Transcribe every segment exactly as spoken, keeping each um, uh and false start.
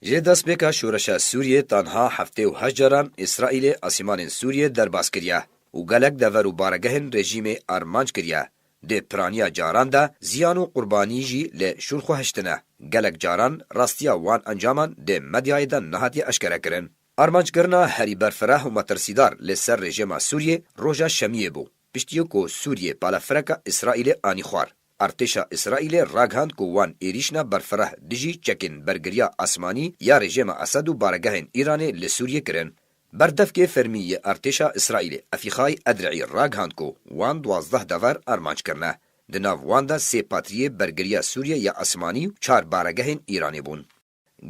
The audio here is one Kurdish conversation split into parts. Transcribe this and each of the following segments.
Ji destpêka şoreşa Sûriyê tanha heftê û heşt caran Îsraîlê asîmanên Sûriyê derbas kiriye û gelek dever û baregehên rejîmê armanc kiriye. Di piraniya caran de ziyan û qurbanî jî li şûr xwe hiştine. Gelek caran rastiya wan encaman di medyayê de nehatiye eşkerekirin. Armanckirina herî berfireh û metirsîdar li ser rejîma Sûriyê roja Şemiyê bû, piştî ku Sûriyê balafireka Îsraîlê anî xwar. Artêşa Îsraîlê ragihand ku wan êrîşina berfireh dijî çekên bergiriya asmanî ya rejîma Esed û baregehên Îranê li Sûriyê kirin. Berdevkê fermî yê artêşa Îsraîlê Efîxay Edri'î ragihand ku wan duwazdeh dever armanc kirine. Di nav wan de sê patriyê bergiriya Sûriyê ya asmanî û çar baregehên Îranê bûn.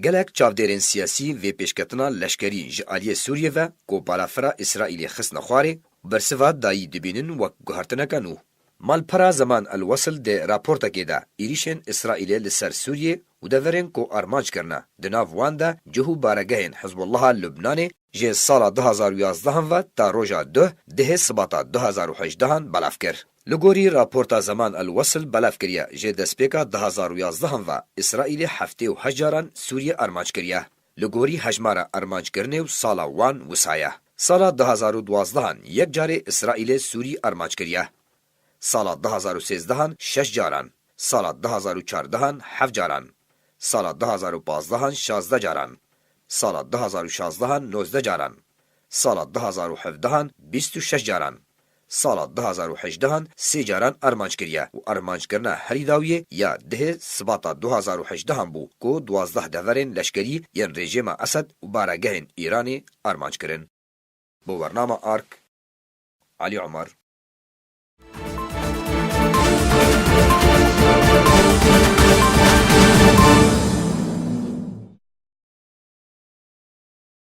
Gelek çavdêrên siyasî vê pêşketina leşkerî ji aliyê Sûriyê ve ku balafira Îsraîlê xistine xwarê, bersiva dayî dibînin wek guhertineke nû. Malpera Zeman El Wesil di raportekê de êrîşên Îsraîlê li ser Sûriyê û deverên ku armanc kirine, di nav wan de cih û baregehên Hizbullaha Lubnanê, ji sala du hazar û yazdehan ve ta roja duh dihê Sibata du hazar û hejdehan belav kir. Li gorî raporta Zeman El Wesil belav kiriye, ji destpêka du hazar û yazdehan ve Îsraîlê heftê û heşt caran Sûriyê armanc kiriye. Li gorî hejmara armanckirinê û sala wan wisa ye. Sala du hazar û duwazdehan yek carê Îsraîlê Sûrî armanc kiriye. Sala du hazar û sêzdehan şeş caran. Sala du hazar û çardehan heft caran. Sala du hazar û pazdehan şazdeh caran. Sala du hazar û şazdehan nozdeh caran. Sala du hazar û hevdehan bîst û şeş caran. Sala du hazar û hejdehan sê caran armanc kiriye û armanckirina herî dawiyê ya dihê Sibata du hazar û hejdehan bû ku duwazdeh deverên leşkerî yên rejîma Esed û baregehên Îranê armanc kirin. Bo bernama Ark, Elî Omer.